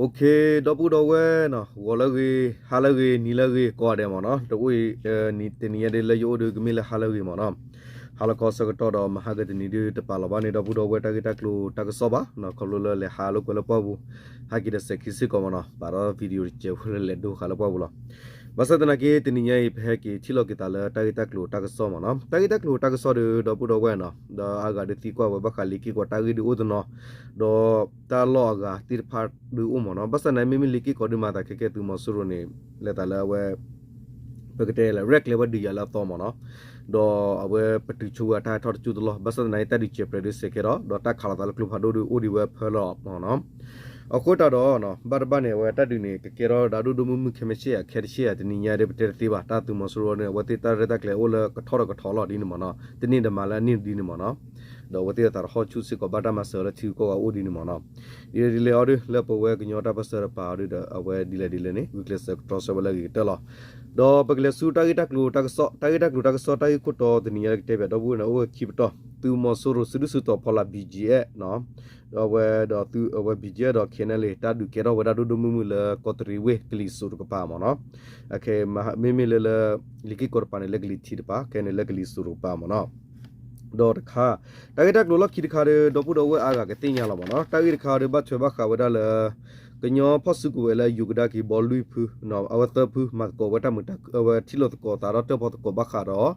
ဒီပုၢ်ဒီဝဲၢ်နီၤ, ဂီၤလၢအဂ့ၤ, ဟါလၢအဂ့ၤ, နံၤလၢအဂ့ၤ ကိးဂၤဒဲးမ့ၢ်နီၤ, တအိၣ်အံၤ, တနံၤညါဒ်လၢယအိၣ်ဒီးကမ့ၢ်လၢဟါလၢအဂ့ၤမ့ၢ်နီၤ, ဟါလီၤခီဆၢကတီၢ်ဒီးမဟါကတနံၤဒုးတပာ်လီၤဘၣ်န့ၣ် ဒီပုၢ်ဒီဝဲၢ်တၢ်ဂ့ၢ်တၢ်ကျိၤတၢ်ကစီၣ်ဘၣ်, ခီဖျိလၢလဲၤဟးလိာ်ကွဲလၢပှၢ်ပူၤ, ဟဲက့ၤဒီးစဲးခံစ့ၢ်ကီးမ့ၢ်နီၤ, ပာ်ဒီး video တစဲးဖိလၢလဲၤဒိဃာ်လၢပှၢ်ပူၤလီၤ. ဘၣ်ဆၣ်သနာ်က့ တနံၤညါအံၤ ပဟဲက့ၤထံၣ်လိာ်က့ၤသးလၢတၢ်ဂ့ၢ်တၢ်ကျိၤတၢ်ကစီၣ်မ့ၢ်နီၤ, တၢ်ဂ့ၢ်တၢ်ကျိၤတၢ်ကစီၣ်ဒီး ဒီပုၢ်ဒီဝဲၢ်နီၤ, ဒီးအါဂၤဒုးသံကွၢ်ဝဲဘၣ်ဃးလံာ်က့ၢ်ကီးတၢ်ဂ့ၢ်ဒုးအိၣ်တနီၤ, ဒီးတၢ်လီၢ်အဂၤသ့ၣ်တဖၣ်ဒုးအိၣ်မ့ၢ်နီၤ, ဘၣ်ဆၣ်သနာ်က့ မ့မ့ၢ်လံာ်က့ၢ်ကီးဒုးမၤသးခဲကဲ သုးမီၤစိရိၤန့ၣ် လဲၤသးလၢအဝဲ ပကတဲလၢ ရဲၣ်ကျဲၤဝဲဒုးယၤလၢအသီမ့ၢ်နီၤ, ဒီးအဝဲပတုာ်ဆိဝဲအတၢ်ဟဲထီၣ်တကၠူၢ်တလီၢ်, ဘၣ်ဆၣ်သနာ်က့ တၢ်ဒုးစဲးပြဲးဒုးစဲးကဲထီၣ်, ဒီးတၢ်ခးလိာ်သးလၢကျိဖးဒိၣ်ဒုးအိၣ်ဒံးဝဲဖၢလီၤမ့ၢ်နီၤ. အဃိသတးဒီး ဘၣ်တဘၣ်န့ၣ် အဝဲတၢ်ဒုးန့ၣ် ကကဲထီၣ်ဒၣ်ဒိၣ်ဒိၣ်မုၢ်မုၢ်ခဲမ့ၢ်ဆ့ၣ်ဧါ ခဲတဆ့ၣ်ဧါ တနံၤညါဒ်ပတဲတသ့ဘၣ်, တၢ်သုးမီၤစိရိၤန့ၣ် အဝဲသ့ၣ်တၢ်ရဲၣ်တၢ်ကျဲၤအိၣ်လၢကထီၣ်ဒီးကထီၣ်လီၤဒ်န့ၣ်မ့ၢ်နီၤ, တန့ၢ်ဒီးမၤလၢအန့ၢ်ဒ်န့ၣ်မ့ၢ်နီၤ, ဒီးအဝဲသ့ၣ်အသးတဟီၣ်ဆူၣ်စ့ၢ်ကီးဘၣ်တၢ်မၤစၢၤလၢထံဂုၤကီၢ်ဂၤအိၣ်ဒ်န့ၣ်မ့ၢ်နီၤ. ဒ်လဲၣ်ဒ်လဲၣ်အီၤဒုး လၢပဝဲကညီတၢ်ပၢၢ်ဆၢတပၤအီၤဒုးဒီး အဝဲဒ်လဲၣ်ဒ်လဲၣ်န့ၣ် ဂုာ်ကျဲးစၢးကတြီဆၢဝဲလၢအဂ့ၤကတၢၢ်လီၤ. ဒီးပကလဲၤဆူတၢ်ဂ့ၢ်တၢ်ကျိၤတၢ်ကစီၣ်, တၢ်ဂ့ၢ်တၢ်ကျိၤတၢ်ကစီၣ် တၢ်ဂ့ၢ်ခိၣ်တီတနံၤညါလၢကတဲဘၣ် ဒီပုၢ်ဝဲၢ်န့ၣ် အိၣ်ဝဲခံပတီၢ်, သုးမီၤစိရိၤစုဒုၣ်စုတီၤဖီလာ် ဘီကၠံအ့ၣ် အဝဲဒီးသုးအဝဲ ဘီကၠံအ့ၣ် ဒီး ခဲအံၣ်အလ်အ့ တၢ်ဒုးကဲထီၣ်ဝဲဒၣ်ဒိၣ်ဒိၣ်မုၢ်မုၢ်လၢကီးတရံးဝ့ၢ်ကလံၤစိးတကပၤမ့ၢ်နီၤ, မ့မ့ၢ်လၢလၢ လံာ်က့ၢ်ကီးတပၤန့ၣ် လၢကလံၤထံးတပၤ, ခဲအံၤန့ၣ်လၢကလံၤစိးတကပၤမ့ၢ်နီၤ. ဒီးတခါ တၢ်ဂ့ၢ်တၢ်ကျိၤလီၢ်ခံတခါဒီး ဒီပုၢ်ဒီဝဲၢ်အါဂၤကသ့ၣ်ညါလီၤမ့ၢ်နီၤ, တၢ်ဂ့ၢ်တခါဒီးဘၣ်ထွဲဘၣ်ဃးဝဲဒၣ်လၢ ကညီဖီၣ်စုကဝဲၤလၢယိၤကဒါက့ၤဘီလွံၢ်ဖု, အဝဲသၢဖု မၤသကိးဝဲတၢ်မုာ်တၢ်ခုၣ်, အဝဲထံၣ်လိာ်သကိးသးဒီးတၢၣ်ပီၣ်သကိးဘၣ်ဃးဒီး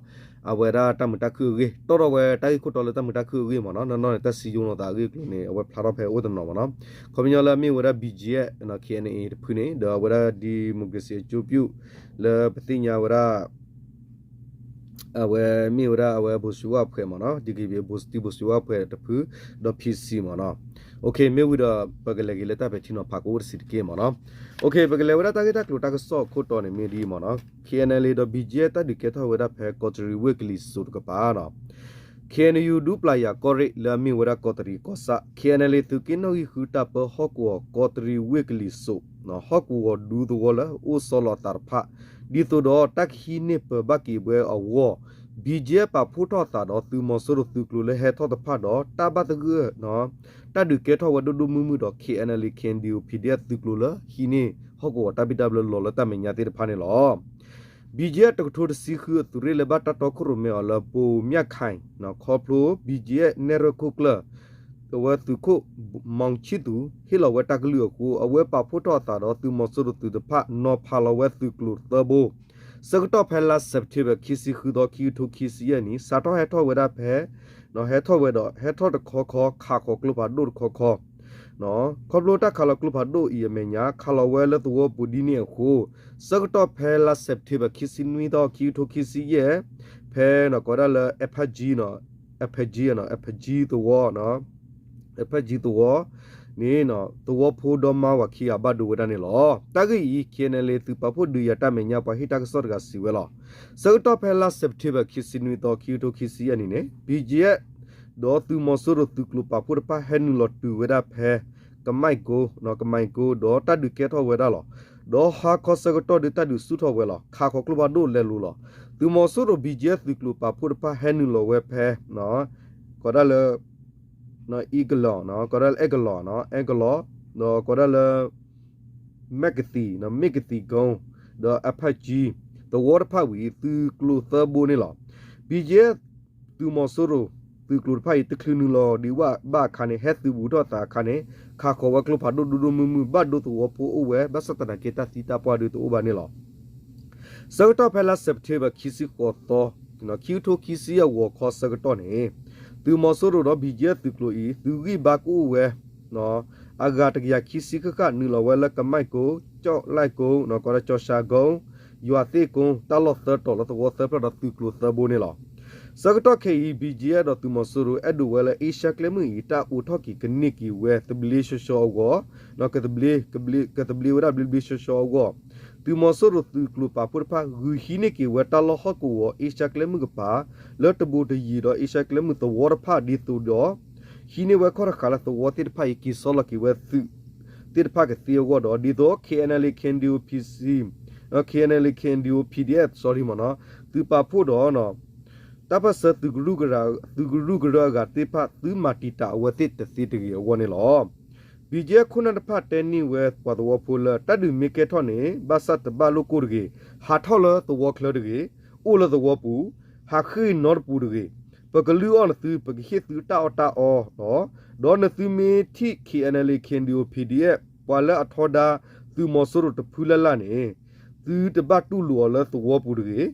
အဝဲဒၣ်တၢ်မုာ်တၢ်ခုၣ်အဂ့ၢ်, တီၣ်ထီၣ်ဝဲတၢ်ဂ့ၢ်ခိၣ်တီလၢတၢ်မုာ်တၢ်ခုၣ်အဂ့ၢ်မ့ၢ်နီၤ, နီၢ်နီၢ်န့ၣ် တၢ်စံယိၤနီၤသးအဂ့ၢ်အကျိၤန့ၣ် အဝဲဖျါထီၣ်ဖဲအိၣ်တနီၤမ့ၢ်နီၤ, ခီပညီလၢအမ့ၢ်ဝဲဒၣ် ဘီကၠံအ့ၣ် ခဲအံၣ်အလ်အ့ တဖုန့ၣ် ဒီးအဝဲဒၣ် democracy အကျိုးပြု လၢပသ့ၣ်ညါဝဲဒၣ် အဝဲမ့ၢ်ဝဲဒၣ်အဝဲဘိၣ်စံဝၣ်ဖှဲးမ့ၢ်နီၤ, ဒ်ကဘီ ဘိၣ်စံဝၣ်ဖှဲးတဖု, ဒီး ဖံစံ မ့ၢ်နီၤ. မ့ၢ်ဝံၤဒီး ပကလဲၤက့ၤလၢတၢ်ပဲာ်ထံနီၤဖးကအိၣ်တစဲးတက့ၢ်မ့ၢ်နီၤ. ပကလဲၤဝဲဒၣ်တၢ်ဂ့ၢ်တၢ်ကျိၤတၢ်ကစီၣ်အခိၣ်တီန့ၣ်မ့ၢ်ဒ်အံၤမ့ၢ်နီၤ, ခဲအံၣ်အလ်အ့ ဒီး ဘီကၠံအ့ၣ် တၢ်ဒုးကဲထီၣ်ဝဲဒၣ်ဖဲကီးတရံးဝ့ၢ်ကလံၤစိးတကပၤနီၤ ခဲအံၣ်အလ်ယူၣ် ဒူပျၢ်ယာ်ကီၢ်ရ့ၣ် လၢအမ့ၢ်ဝဲဒၣ်ကီးတရံးကီၢ်ဆၣ်, ခဲအံၣ်အလ်အ့ သုးက့နီၣ်ဂံၢ်ဃုတၢ်ပၢဟီၣ်ကဝီၤကီးတရံးဝ့ၢ်ကလံၤစိး, ဟီၣ်ကဝီၤဒူသဝီလၢအိၣ်ဆီလီၤအသးတဖၣ်, ဒ်သိးဒီးတၢ်ကဟံးန့ၢ်ပၢၤဘၣ်က့ၤဝဲအဂီၢ်, ဘီကၠံအ့ၣ် ပာ်ဖှိၣ်ထီၣ်အသးဒီးသုးမီၤစိရိၤသုးကျိၤလၢဟဲထီၣ်တဖၣ်ဒီး တၢ်ဘၣ်သဂၢၢ် တၢ်ဒုးကဲထီၣ်ဝဲဒိၣ်ဒိၣ်မုၢ်မုၢ်ဒီး ခဲအံၣ်အလ်အ့ ခဲအံၣ်အလ်ယူၣ် ပီၣ်ဒံၣ်အ့ၣ် သုးကျိၤလၢဟံးန့ၢ်ဟီၣ်ကဝီၤတၢ်ဘံၣ်တၢ်ဘၢလီၤလၢတၢ်မဲာ်ညါသ့ၣ်တဖၣ်န့ၣ်လီၤ. ဘီကၠံအ့ၣ် တကထိတဆံဃုအသုးရ့ၣ်လၢဘၣ်တၢ်တီခိၣ်ရိၣ်မဲအီၤလၢ ပိၣ်မၠၣ်ခၢၣ် ခီဖျိ ဘီကၠံအ့ၣ် နဲၣ်ရွဲၣ်ခိၣ်ကျၢၢ် အဝဲသုးခိၣ် မီၣ်ဆံသူ ဟ့ၣ်လီၤဝဲတၢ်ကလုၢ်အဃိ အဝဲပာ်ဖှိၣ်ထီၣ်အသးဒီးသုးမီၤစိရိၤသုးတဖၣ် နီၤဖးလီၤဝဲသုးကျိၤသၢဘိ ဆၢကတီၢ်ဖဲလါစဲးပထ့ဘၢၣ် ခံဆံဃုသီ ခံကထိခံဆံယဲၢ်နံၣ် စးထီၣ်ဟဲထီၣ်ဝဲဒၣ်ဖဲ ဟဲထီၣ်ဝဲဒီး ဟဲထီၣ်တခီခီ ခးဃီၤကျိဖးဒိၣ်တခီခီ ခီဖျိတၢ်ခးလီၤကျိဖးဒိၣ်အံၤအမဲာ်ညါ ခးလီၤဝဲလၢသဝီပူၤဒ်န့ၣ်အဃိ ဆၢကတီၢ်ဖဲလါစဲးပထ့ဘၢၣ် ခံဆံနွံသီ ခံကထိခံဆံယဲၢ် ဖဲ ကိးဒၣ်လၢ အဲဖါကၠံ အဲဖါကၠံသဝီ အဲဖါကၠံသဝီန့ၣ် သဝီဖိဒီမါဝၤခံဂၤဘၣ်ဒိဝဲဒၣ်န့ၣ်လီၤ. တၢ်ဂ့ၢ်အံၤ ခဲအံၣ်အလ်အ့ သုးပာ်ဖှိၣ်ဒုးယၤတၢ်မဲာ်ညါပှၤဟ့ၣ်တၢ်ကစီၣ်တဂၤစံးဝဲလီၤ. ဆၢကတီၢ်ဖဲလါစဲးပထ့ဘၢၣ် ခံဆံနွံသီ ခံကထိခံဆံယဲၢ်နံၣ်န့ၣ် ဘီကၠံအ့ၣ် ဒီးသုးမီၤစိရိၤသုးကျိၤပာ်ဖှိၣ်တဖၣ်ဟဲနုာ်လီၤတုၤဝဲဒၣ်ဖဲ ကမၣ်ကိ ကမၣ်ကိ ဒီးတၢ်ဒုးကဲထီၣ်ဝဲဒၣ်လီၤ. ဒီးဟါခီဆၢကတီၢ်ဒုးတၢ်ဒုးဆူၣ်ထီၣ်ဝဲလီၤ. ခးဃီၤကျိဖးဒိၣ်လဲၤလိၤလီၤ. သုးမီၤစိရိၤ ဘီကၠံအ့ၣ် သုးကျိၤပာ်ဖှိၣ်တဖၣ်ဟဲနုာ်လီၤဝဲဖဲ ကိးဒၣ်လၢ အဲကလီၤ ကိးဒၣ်လၢအဲကလီၤ အဲကလီၤ ဒီးကိးဒၣ်လၢ မဲၣ်ကသံၣ် မဲၣ်ကသံၣ်ကိ ဒီးအဖါကၠံ သဝီတဖၣ်ဝံၤ သုးကျိၤသၢဘိန့ၣ်လီၤ. ဘီကၠံအ့ၣ် သုးမီၤစိရိၤ သုးကျိၤတဖၣ်အံၤ တချုးနုာ်လီၤဒံးဘၣ်အခါန့ၣ် ဟဲသုးဘူးထီၣ်သးအခါန့ၣ် ခးဃီၤဝဲကျိဖးဒိၣ်ဒိၣ်ဒိၣ်မုၢ်မုၢ် ဘၣ်ဒိသဝီဖိအိၣ်ဝဲ ဘၣ်ဆၣ်သနာ်က့တၢ်သံတၢ်ပှၢ်ဒုးတအိၣ်ဘၣ်န့ၣ်လီၤ. ဆၢကတီၢ်ဖဲလါစဲးပထ့ဘၢၣ် ခံဆံဃိးသီ ခံကထိခံဆံယဲၢ်ဂီၤခီဆၢကတီၢ်န့ၣ် သုးမီၤစိရိၤဒီး ဘီကၠံအ့ၣ် သုးကျိၤအံၤ သုးဂံၢ်ဘါကအိၣ်ဝဲ အဂၤတကယၤခံဆံဃၣ်ဃၣ် နုာ်လီၤဝဲလၢကမၣ်ကိ ကၠီၣ်လဲၣ်ကိ ကိးဒၣ်ကၠီၣ်ၡါကိ ယွၤသ့ၣ်ကိ တၢ်လီၢ်သၢတီၤလၢသဝီသၢဖျၢၣ်ဒီးသုးကျိၤသၢဘိန့ၣ်လီၤ. ဆၢကတီၢ်ခဲအံၤ ဘီကၠံအ့ၣ် ဒီးသုးမီၤစိရိၤအဲၣ်ဒိးဝဲလၢအ့ရှါကျဲမုၢ်အံၤ တၢ်အိးထီၣ်က့ၤကန့ၢ်က့ၤဝဲသဘျ့ဆှီဆှီအဂီၢ် ကသဘျ့ဝဲဒၣ်ဘျ့ဘျ့ဆှီဆှီအဂီၢ် သုးမီၤစိရိၤသုးကျိၤပာ်ဖှိၣ်တဖၣ် ဂုာ်ဟံးန့ၢ်က့ၤဝဲတၢ်လီၢ်ဟီၣ်ကဝီၤအ့ရှါကျဲမုၢ်ကပၤ လၢတဘိတယံၤဒီးအ့ရှါကျဲမုၢ်သဝီတဖၣ်ဒ်သိးဒီး ဟံးန့ၢ်ဝဲခီၣ်တဃာ်လၢသဝီသ့ၣ်တဖၣ်အံၤ က့ၤဆီလီၤက့ၤဝဲသုးသ့ၣ်တဖၣ်ကသ့အဂီၢ်ဒီး ဒ်သိး ခဲအံၣ်အလ်အ့ ခဲအံၣ်အလ်ယူၣ် ပီၣ်ဒံၣ်အ့ၣ် ခဲအံၣ်အလ်အ့ ခဲအံၣ်အလ်ယူၣ် ပီၣ်ဒံၣ်အ့ၣ် sorry မ့ၢ်နီၤ သုးပာ်ဖှိၣ်ဒီး တၢ်ပၢၢ်ဆၢသုးကရူၢ်ကရၢအဂၤသ့ၣ်တဖၣ် သုမၤတံာ်တာ်အဝဲသ့ၣ်တသ့တဂ့ၤအဂီၢ်န့ၣ်လီၤ. ဘံၣ်ကၠဲခိၣ်နၢ်တဖၣ်တဲန့ၢ်ဝဲပှၤသဝီဖိလၢ တၢ်ဒုးမ့ၢ်ကဲထီၣ်န့ၣ် ဘၣ်ဆၣ်တဘၣ်လိာ်ကိၢ်တဂ့ၤ, ဟးထီၣ်လၢသဝီချၢတဂ့ၤ, အိၣ်လၢသဝီပူၤ, ဟးဃ့ၢ်နီတပူၤတဂ့ၤ, ပကလုၢ်အီၣ်နသု, ပကဟ့ၣ်သုတၢ်အီၣ်တၢ်အီလီၤ. ဒီးနသုမ့ၢ်ထံၣ် KNLA KNDO PDF ပှၤလၢအထီဒါသုးမီၤစိရိၤတဖုလၢ်လၢ်န့ၣ် သုတဘၣ်တူၢ်လိာ်အီၤလၢသဝီပူၤတဂ့ၤ,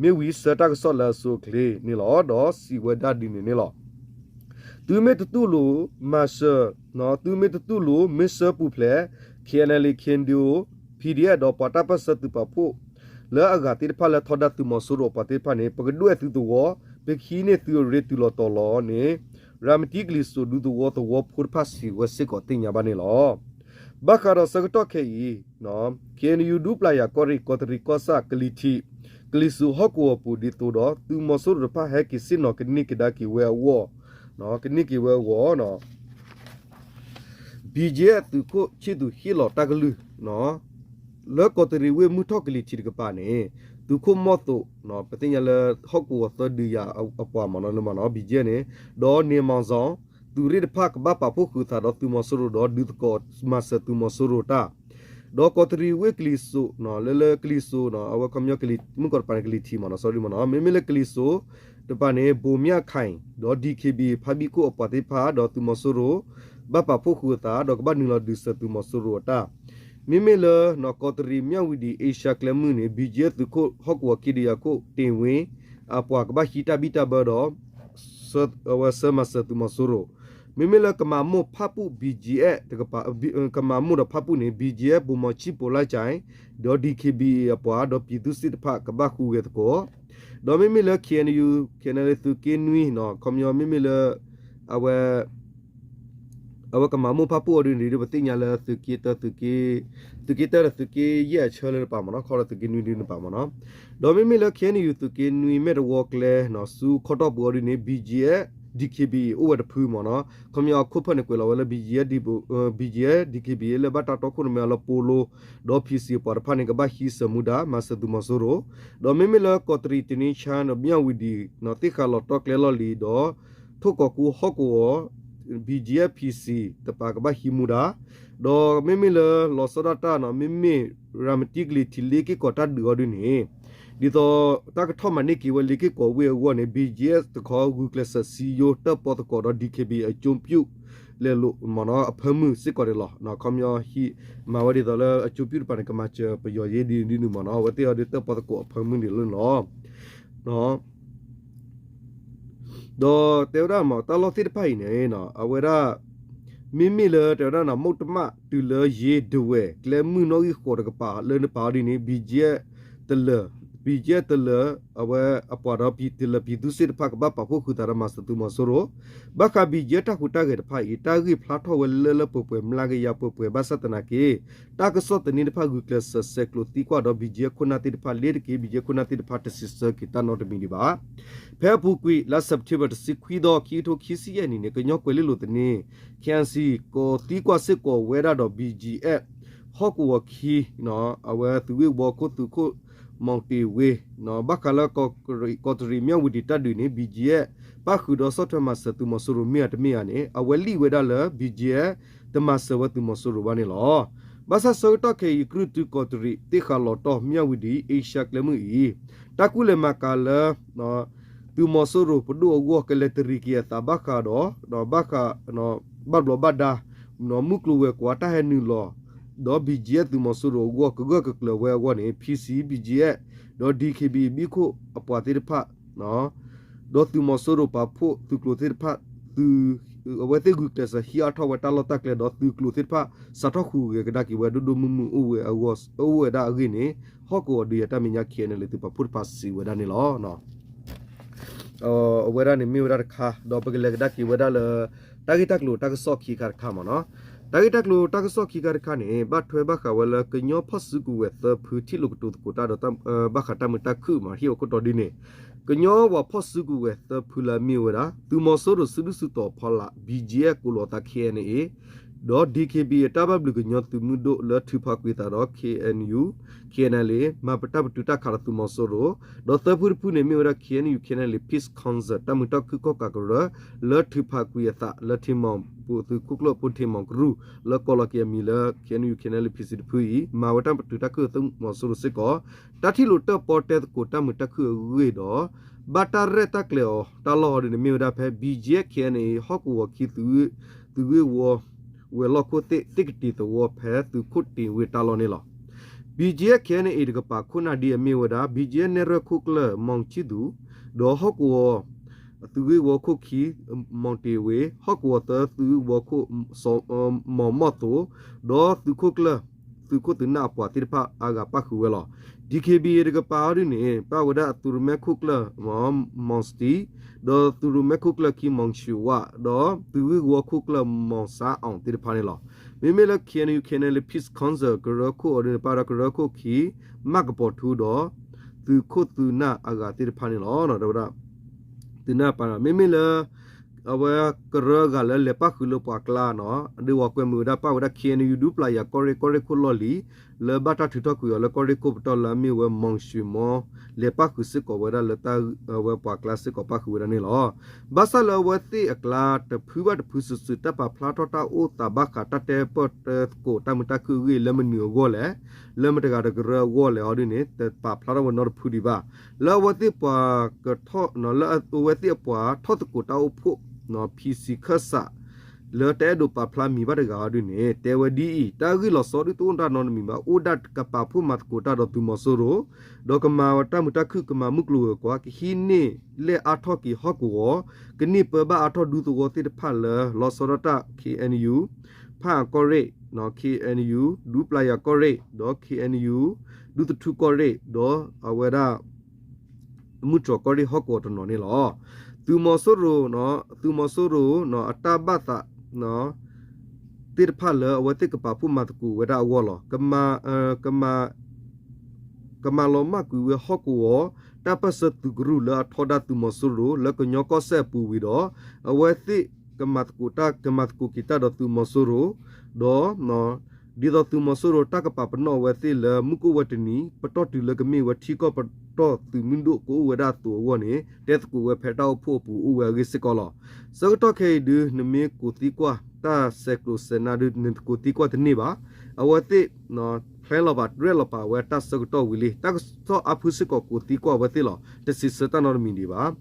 မ့ၢ်ဝံၤဆှၢတၢ်ကစီၣ်လၢအဆိအချ့န့ၣ်လီၤ. ဒီးစံးဝဲဒၣ်ဒ်န့ၣ်န့ၣ်လီၤ. သုမ့ၢ်တတူၢ်လိာ်မၤစၢၤ, သုမ့ၢ်တတူၢ်လိာ်မ့ၢ်ဆှၢပူၤဖျဲး KNLA KNDO PDF ဒီးပှၤတၢ်ပၢၢ်ဆၢသုးပာ်ဖှိၣ် လၢအဂၤသ့ၣ်တဖၣ်လၢထီဒါသုးမီၤစိရိၤအပှၤသ့ၣ်တဖၣ်န့ၣ် ပကဒွဲၣ်သုသဝီ, ပကဟံးန့ၢ်သုအရ့တုၤလီၤတီၤလီၤန့ၣ် ရၤမတံကလံၤစိးဒူသဝီသဝီဖိတဖၣ်စံးဝဲစ့ၢ်ကီးသ့ၣ်ညါဘၣ်န့ၣ်လီၤ. ဘၣ်ဃးဒီးဆၢကတီၢ်ခဲအံၤ KNU ဒူပျၢ်ယၤကီၢ်ရ့ၣ် ကီးတရံးကီၢ်ဆၣ်ကလံၤထံး ကလံၤစိးဟီၣ်ကဝီၤပူၤ ဒ်သိးဒီးသုးမီၤစိရိၤတဖၣ်ဟဲက့ၤဆ့ၣ်နီၤကန့ၢ်ကဒါက့ၤဝဲအဂီၢ်, ကန့ၢ်က့ၤဝဲအဂီၢ် BGF သုးခိၣ်ဆံၣ်သူးဟ့ၣ်လီၤတၢ်ကလုၢ် လၢကီးတရံးဝ့ၢ်မုၢ်ထီၣ်ကလံၤထံးတကပၤန့ၣ် သုးခိၣ်မီၢ်သိး ပသ့ၣ်ညါလၢဟီၣ်ကဝီၤသၢဒုးယၤအပှၤမ့ၢ်နီၤလၢမ့ၢ်နီၤ BGF န့ၣ် ဒီးန့ၢ်မီၤစီၤ သုးရ့ၣ်တဖၣ်ကဘၣ်ပာ်ဖှိၣ်ဃုာ်သးဒီးသုးမီၤစိရိၤဒီးဒုးသကိးမၤစၢၤသုးမီၤစိရိၤတၢ် ဒီးကီးတရံးဝ့ၢ်ကလံၤစိး လၢလၢကလံၤစိး အဝဲခီပညီကလံၤမုၢ်ကီးတပၤန့ၣ် ကလံၤထံးမ့ၢ်နီၤ sorry မ့ၢ်နီၤ မ့မ့ၢ်လၢကလံၤစိး တပၤန့ၣ် ဘိၣ်မၠၣ်ခၢၣ် ဒီး DKBA ဖါဘံၣ်ခိၣ်အပှၤသ့ၣ်တဖၣ် ဒီးသုးမီၤစိရိၤ ဘၣ်ပာ်ဖှိၣ်ဃုာ်အသး ဒီးကဘၣ်နုာ်လီၤဒုးစၢၤသုးမီၤစိရိၤအတၢ် မ့မ့ၢ်လၢ ကီးတရံးမၠၣ်ဝတံၤ အ့ရှါကျဲမုၢ်န့ၣ် BGF သုးခိၣ်ဟီၣ်ကဝီၤခံဒုးယၤခိၣ် တ့ၢ်ဝ့ အပှၤကဘၣ်ဟံးတၢ်ဘံၣ်တၢ်ဘၢဒီး အဝဲဆှၢမၤစၢၤသုးမီၤစိရိၤ မ့မ့ၢ်လၢကမၤမိၢ်ဖၣ်ပူၣ် BGF ကမၤမိၢ်ဒီးဖၣ်ပူၣ်န့ၣ် BGF ဘိၣ်မီၤဆံၣ်ပိၤလၢ်ကၠဲ ဒီး DKBA အပှၤ ဒီးပံၤသူစ့ၣ်တဖၣ်ကဘၣ်ဟူးဂဲၤသကိး ဒီးမ့မ့ၢ်လၢ KNU KNLA သုးက့နွံ ခီပညီမ့မ့ၢ်လၢ အဝဲ အဝဲကမၤမိၢ်ဖၣ်ပူၣ်အီၤဒ်န့ၣ် ပသ့ၣ်ညါလၢသုးက့တၢ သုးက့တၢဒီးသုးက့ယဲၢ်အဆၢလၢတပၤမ့ၢ်နီၤ ခီဒီးသုးက့နွံဒ်န့ၣ်တပၤမ့ၢ်နီၤ ဒီးမ့မ့ၢ်လၢ KNU သုးက့နွံမဲာ်တဝီကျဲ ဆူခီတီၢ်ပူၤအီၤဒ်န့ၣ် BGF DKBA အိၣ်ဝဲတဖုမ့ၢ်နီၤ ခီပညီအခိၣ်ဖၢၣ်န့ၣ်ကွဲးလီၤဝဲလၢ BGF BGF DKBA လၢဘၣ်တၢ်တီခိၣ်ရိၣ်မဲအီၤလၢပိလိ ဒီး PC အပှၤတဖၣ်န့ၣ်ကဘၣ်ဟံးစၢၤမူဒါ မၤစၢၤသုးမီၤစိရိၤ ဒီးမ့မ့ၢ်လၢကီးတရံးတနံဆါ ဒီးမၠၣ်ဝတံၤ သ့ၣ်ဃးလီၤတီၢ်ကျဲလီၢ်လံၤဒီး ထိၣ်ကီးကူဟီၣ်ကဝီၤ BGF PC တပၤကဘၣ်ဟံးမူဒါ ဒီးမ့မ့ၢ်လၢလီၤဆီဒၣ်တၢ်နီၤ မ့မ့ၢ်ရၤမတံကလံၤထံးလ့က့ၢ်ကီးတၢ်ဒုးအီၤဒ်န့ၣ် ဒ်သိးတၢ်ကထီၣ်မၤန့ၢ်က့ၤဝဲလ့က့ၢ်ကီးဝ့ၢ်အဂီၢ်န့ၣ် BGF တခီဂုာ်ကျဲးစၢးစံယိတၢၣ်ပီသကိးဒီး DKBA အကၠိပျူၣ် လဲၤလိာ်မ့ၢ်နီၤ အဖၢမုၢ်စ့ၢ်ကီးန့ၣ်လီၤ. ခီပညီဟံးမၤဝဲဒ်သိးလၢအကၠိပျူၣ်တပၤန့ၣ် ကမၤစၢၤပယီၤယ့ဒ်န့ၣ်မ့ၢ်နီၤ အဝဲသ့ၣ်အီၤဒ်တၢၣ်ပီသကိးအဖၢမုၢ်န့ၣ်လီၤ. ဒီးတဲဝဲဒၣ်မ့ၢ်တၢ်လီၢ်သ့ၣ်တဖၣ်အံၤန့ၣ် အဝဲဒၣ် မ့မ့ၢ်လၢတဲဝဲဒၣ်နီၤ မုၢ်တမၣ်တုၤလၢယ့ဒဝဲၢ် ကျဲမုၢ်နီၣ်ဂံၢ်ဃိးတကပၤလၢနပၤအီၤဒ်န့ၣ် BGF တလၢာ် BGF တလၢာ် အဝဲအပှၤဒီးတလၢာ်ပံၤသူစ့ၣ်တဖၣ် ကဘၣ်ပာ်ဖှိၣ်ဃုာ်သးဒီးမၤစၢၤသုးမီၤစိရိၤ ဘၣ်ဃး BGF တၢ်ဟူးတၢ်ဂဲၤတဖၣ်အံၤ တၢ်ဂ့ၢ်ဖျါထီၣ်ဝဲလၢလၢပှဲၤပှဲၤ မျးကယၤပှဲၤပှဲၤ ဘၣ်ဆၣ်သနာ်က့ တၢ်ကစီၣ်သန့တဖၣ်ဂုာ်ကျဲးစၢးဆဲးကျိးသံကွၢ်ဒီး BGF ခိၣ်နၢ်သ့ၣ်တဖၣ်လ့တက့ၢ် BGF ခိၣ်နၢ်သ့ၣ်တဖၣ်တစံးဆၢက့ၤတၢ်နီတမံၤဒံးဘၣ်. ဖဲအပူၤကွံာ် လါစဲးပထ့ဘၢၣ် တဆံခွံသီ ခံကထိခံဆံယဲၢ်နံၣ်န့ၣ် ကညီကွဲၤလ့လိၤသန့ KNC ကိးသံကွၢ်စ့ၢ်ကီးဝဲဒၣ်ဒီး BGF ဟီၣ်ကဝီၤခံ အဝဲသုးဂ့ၢ်ဝီခိၣ်သုးခိၣ် မီၣ်တ့ၢ်ဝ့ ဘၣ်ဃးလၢ ကီးတရံးမၠၣ်ဝတံၤတၢ်ဒုးန့ၣ် BGF ပၣ်ဃုာ်ဒီးဆီၣ်ထွဲမၤစၢၤသုးမီၤစိရိၤမ့ၢ်ဧါတမ့ၢ်ဧါန့ၣ် အဝဲလံၣ်ဝဲဒၣ်လၢ BGF တမၤစၢၤဝဲသုးမီၤစိရိၤဘၣ်န့ၣ်လီၤ. ဘၣ်ဆၣ်ဆၢကတီၢ်ခဲအံၤ ကြုၢ်တုကီးတရံး သ့ၣ်ဃးလီၤတီၢ်မၠၣ်ဝတံၤ အ့ရှါကျဲမုၢ်အံၤ တၢ်ကူၣ်လဲၤမၤကၤလၢ သုးမီၤစိရိၤပဒိၣ်အဂီၢ် ကလဲၤတရံးက့ၤအသးဘၣ်ဃးဒီး ဘၣ်ဃး ဘၣ်ဘျီးဘၣ်ဒါ မုၢ်ကျိၤဝဲၤကွာ်တၢ်ဟဲနုာ်လီၤ ဒီး BGF သုးမီၤစိရိၤအဂီၢ် ကဂၢၢ်ကကျၢၤဝဲအဂီၢ်န့ၣ် PC BGF ဒီး DKBA ဘံၣ်ခိၣ်အပှၤသ့ၣ်တဖၣ် ဒီးသုးမီၤစိရိၤပာ်ဖှိၣ်သုးကျိၤသ့ၣ်တဖၣ် သုး အဝဲသ့ၣ်ဂုာ်ကျဲးစၢးဟံးအါထီၣ်ဝဲတၢ်လီၢ်တၢ်ကျဲ ဒီးသုးကျိၤသ့ၣ်တဖၣ် စးထီၣ်ဟူးဂဲၤကဒါက့ၤဝဲဒိၣ်ဒိၣ်မုၢ်မုၢ်အိၣ်ဝဲအဂီၢ် အိၣ်ဝဲဒၣ်အဂ့ၢ်န့ၣ် ဟီၣ်ကဝီၤဒုးယၤတၢ်မဲာ်ညါ KNLA သုးပာ်ဖှိၣ်တဖၣ်စံးဝဲဒၣ်န့ၣ်လီၤ. အဝဲဒၣ်န့ၣ်မ့ၢ်ဝဲဒၣ်တခါ ဒီးပကလဲၤကဒါက့ၤဝဲဒၣ်လၢ တၢ်ဂ့ၢ်တၢ်ကျိၤတၢ်ကစီၣ်ခံခါတခါမ့ၢ်နီၤ. တၢ်ဂ့ၢ်တၢ်ကျိၤတၢ်ကစီၣ်ခံခါတခါန့ၣ် ဘၣ်ထွဲဘၣ်ဃးဝဲလၢကညီဖီၣ်စုကဝဲၤသၢဖုထံၣ်လိာ်ကတိၤသကိးတၢ်ဒီး ဘၣ်ဃးတၢ်မုာ်တၢ်ခုၣ်မ့ၢ် ဟ့ၣ်အခိၣ်တီဒ်န့ၣ် ကညီဝဲဖီၣ်စုကဝဲၤသၢဖုလၢအမ့ၢ်ဝဲဒၣ် သုးမီၤစိရိၤစုဒုၣ်စုတီၤဖီလာ် BGF ကိးလိာ်အသး KNA ဒီး ဒီက့ဘံၣ် အတၢ်ဘၣ်ဘျုးကညီသုးမုၢ်ဒိၣ်လၢထုးဖးကွံာ်အသးဒီး ခ့ၣ်အဲၣ်ယူၣ် ခ့ၣ်အဲၣ်ယူၣ် မၤပတၢ်ပတုာ်တၢ်ခးဒီးသုးမီၤစိရိၤ, ဒီးသၢဖုတဖုန့ၣ်မ့ၢ်ဝဲဒၣ် ခ့ၣ်အဲၣ်ယူၣ် ခ့ၣ်အဲၣ်ယူၣ် Peace Council တၢ်မုာ်တၢ်ခုၣ်ကီၣ်ကးကရၢ လၢထုးဖးကွံာ်အသးလၢထံမီၢ်ပူၤ သုးခိၣ်ကျၢၢ်ဖိထံမီၢ်ကရူၢ် လၢကိးလီၤက့ၤအမံၤလၢ ခ့ၣ်အဲၣ်ယူၣ် ခ့ၣ်အဲၣ်ယူၣ် Peace တဖုအံၤ မၤဝဲတၢ်ပတုာ်တၢ်ခးသုးမီၤစိရိၤစ့ၢ်ကီး တၢ်ထံၣ်လိာ်တၢၣ်ပီၣ်တဲသကိးတၢ်မုာ်တၢ်ခုၣ်အဂ့ၢ်ဒီး ဘၣ်တၢ်ရဲၣ်တၢ်ကျဲၤအီၤတၢ်လီၢ်အီၤဒ်န့ၣ်မ့ၢ်ဝဲဒၣ်ဖဲ ဘံၣ်ကၠ့ ခ့ၣ်အဲၣ်ယူၣ် ဟီၣ်ကဝီၤခံ သုးဂ့ၢ်ဝီ ဝဲၤလီၢ်ခိၣ်သ့ၣ် သ့ၣ်ကတ့ၤသဝီဖဲသုးခိၣ်တ့ၤဝ့ၢ်တၢ်လီၢ်န့ၣ်လီၤ. ဘံၣ်ကၠ့ ခ့ၣ်အဲၣ်ယူၣ် တကပၤခိၣ်နၢ်ဒ်အမ့ၢ်ဝဲဒၣ် ဘံၣ်ကၠ့နဲၣ်ရွဲၣ်ခိၣ်ကျၢၢ် မီၣ်ဆံၣ်သူၣ် ဒီးဟီၣ်ကဝီၤ သုးဂ့ၢ်ဝီခိၣ်ခံ မီၣ်တ့ၤဝ့ၢ် ဟီၣ်ကဝီၤသၢ သုးဂ့ၢ်ဝီခိၣ် မီၣ်မီၣ်သိး ဒီးသုးခိၣ်ကျၢၢ် သုးခိၣ်သုးနၢ်အပှၤသ့ၣ်တဖၣ်အါဂၤပၣ်ဃုာ်ဝဲလီၤ. ဒီက့ဘံၣ် တကပၤအီၤဒ်န့ၣ် ပၣ်ဝဲဒၣ်အသုးရမဲခိၣ်ကျၢၢ် မီၣ်စတံ ဒီးသုးရမဲခိၣ်ကျၢၢ်ခံ မီၣ်ဆူၣ်ဝၣ် ဒီးသုးဂ့ၢ်ဝီခိၣ်ကျၢၢ်မီၣ်စါအီၣ်သ့ၣ်တဖၣ်န့ၣ်လီၤ. မ့မ့ၢ်လၢ ခ့ၣ်အဲၣ်ယူၣ် ခ့ၣ်အဲၣ်ယူၣ် Peace Council ကရၢခိၣ်အီၤဒ်န့ၣ် ပၣ်ဝဲဒၣ်ကရၢခိၣ်ခံ မၢ်ကပီၤထူဒီး သုးခိၣ်သုးနၢ်အဂၤသ့ၣ်တဖၣ်န့ၣ်လီၤ. ဝဲဒၣ် သုးနၢ်ပၢ်န့ၣ် မ့မ့ၢ်လၢ အဝဲကရၢအဂၤလၢလဲၤပၣ်ဃုာ်လၢပှၤကျါန့ၣ် ဒ်ဝဲကွဲမုာ်ဝဲဒၣ်ပၣ်ဝဲဒၣ် ခ့ၣ်အဲၣ်ယူၣ် ဒူပျၢ်ယၤကီၢ်ရ့ၣ် ကီၢ်ရ့ၣ်ခိၣ်လီၢ်လံၤ လၢဘၣ်တၢ်ထုးထီၣ်ကွံာ်အီၤလၢကီၢ်ရ့ၣ်ခိၣ်ပတီၢ်လၢအမ့ၢ်ဝဲ မီၣ်ဆူၣ်မီၣ် လဲၤပၣ်ဃုာ်စ့ၢ်ကီးဝဲဒၣ်လၢတၢ် အဝဲပှၤကျါစ့ၢ်ကီးပၣ်ဃုာ်ဝဲဒၣ်န့ၣ်လီၤ. ဘၣ်ဆၣ်လၢအဝဲသ့ၣ်အကျါ တဖုဘၣ်တဖုစုာ်စုာ် တၢ်ပာ်ဖျါထီၣ်တၢ်အိၣ်သးဘၣ်ဃးတၢ်တဲပၢၢ်တဲသကိးတၢ်မုာ်တၢ်ခုၣ်အဂ့ၢ် လၢမနုၤအဂီၢ်လဲၣ်, လၢမတၤတဂၤတကရၢအဂီၢ်လဲၣ်အီၤဒ်န့ၣ် တပာ်ဖျါထီၣ်ဝဲနီတဖုဒံးဘၣ်. လၢအဝဲသ့ၣ်ပှၤကထီၣ် လၢအဝဲသ့ၣ်အပှၤထီၣ်သကိးတၢ်အိၣ်ဖှိၣ် ဖံးစံးခၢၣ်စး လၢတအဲၣ်ဒိးပာ်ဖျါမံၤဘၣ်တဂၤအီၤဒ်န့ၣ် တဲဝဲဒ်အံၤ, တၢ်ဂ့ၢ်လီၤဆီဒ်တအိၣ်ဒၣ်နီတမံၤဘၣ်, အိၣ်ဒၣ်ကပာ်ဖှိၣ်မၤသကိးတၢ်ဒီးသုးမီၤစိရိၤ, ဒီးကမၤတၢ်မုာ်တၢ်ခုၣ် ကမၤမုၢ်ကျိၤဝဲၤကွာ်, ကဟံးန့ၢ်လဲၢ်အါထီၣ်က့ၤဟီၣ်ကဝီၤ, ကန့ၢ်ပၢဘၣ်အါထီၣ်ဒူသဝီသ့ၣ်တဖၣ်လၢ လီၤဆီဒၣ်တၢ် ခ့ၣ်အဲၣ်ယူၣ်, ဖၣ်အၣ်ကီၢ်ရ့ၣ်, ခ့ၣ်အဲၣ်ယူၣ် ဒူပျၢ်ယၤကီၢ်ရ့ၣ်, ဒီး ခ့ၣ်အဲၣ်ယူၣ် ဒူသထူကီၢ်ရ့ၣ်, ဒီးအဝဲဒၣ် မုၢ်တြီၤကီၢ်ရ့ၣ်ဟီၣ်ကဝီၤတနီၤန့ၣ်လီၤ. သုးမီၤစိရိၤ, သုးမီၤစိရိၤ အတၢ်ဘၣ်သး သ့ၣ်တဖၣ်လၢအဝဲသ့ၣ်ကပာ်ဖှိၣ်မၤသကိးဝဲဒၣ်အဂီၢ်လီၤ. ကမၤလီၤမၢ်ကွံာ်ဝဲဟီၣ်ကဝီၤ တၢ်ပၢၢ်ဆၢသုးကရူၢ်လၢအထီဒါသုးမီၤစိရိၤ လၢကညီကီၢ်စဲၣ်အပူၤဝံၤဒီး အဝဲသ့ၣ်ကမၤသကိးတၢ် ကမၤသကိးက့ၤတၢ်ဒီးသုးမီၤစိရိၤ, ဒီး ဒ်သိးသုးမီၤစိရိၤတၢ်ကပာ်ပနီၣ်အဝဲသ့ၣ်လၢမုၢ်ကအိၣ်ဝဲတနံၤ ပတီၢ်တုၤလၢကမ့ၢ်ဝဲထံကီၢ်ပတီၢ်သုးမုၢ်ဒိၣ်ကအိၣ်ဝဲဒၣ်အသိးအဂီၢ်န့ၣ် တဲသကိးဝဲဖဲတၢ်အိၣ်ဖှိၣ်အပူၤအိၣ်ဝဲအဂ့ၢ်စ့ၢ်ကီးလီၤ. ဆၢကတီၢ်ခဲအံၤဒု နမ့ၢ်ကိးသံကွၢ်တၢ်ဆဲးကျိးဆဲးနါဒု နတကိးသံကွၢ်တန့ၢ်ဘၣ်. အဝဲသ့ၣ် plan လီၤဘၣ် ရဲၣ်လီၤပာ်ဝဲ တၢ်ဆၢကတီၢ်ဝံၤလံ. တၢ်ကစီၣ်အါဖုစ့ၢ်ကီးကိးသံကွၢ်အဝဲသ့ၣ်လီၤ. တစံးဆၢတၢ်နီတမံၤဒံးဘၣ်.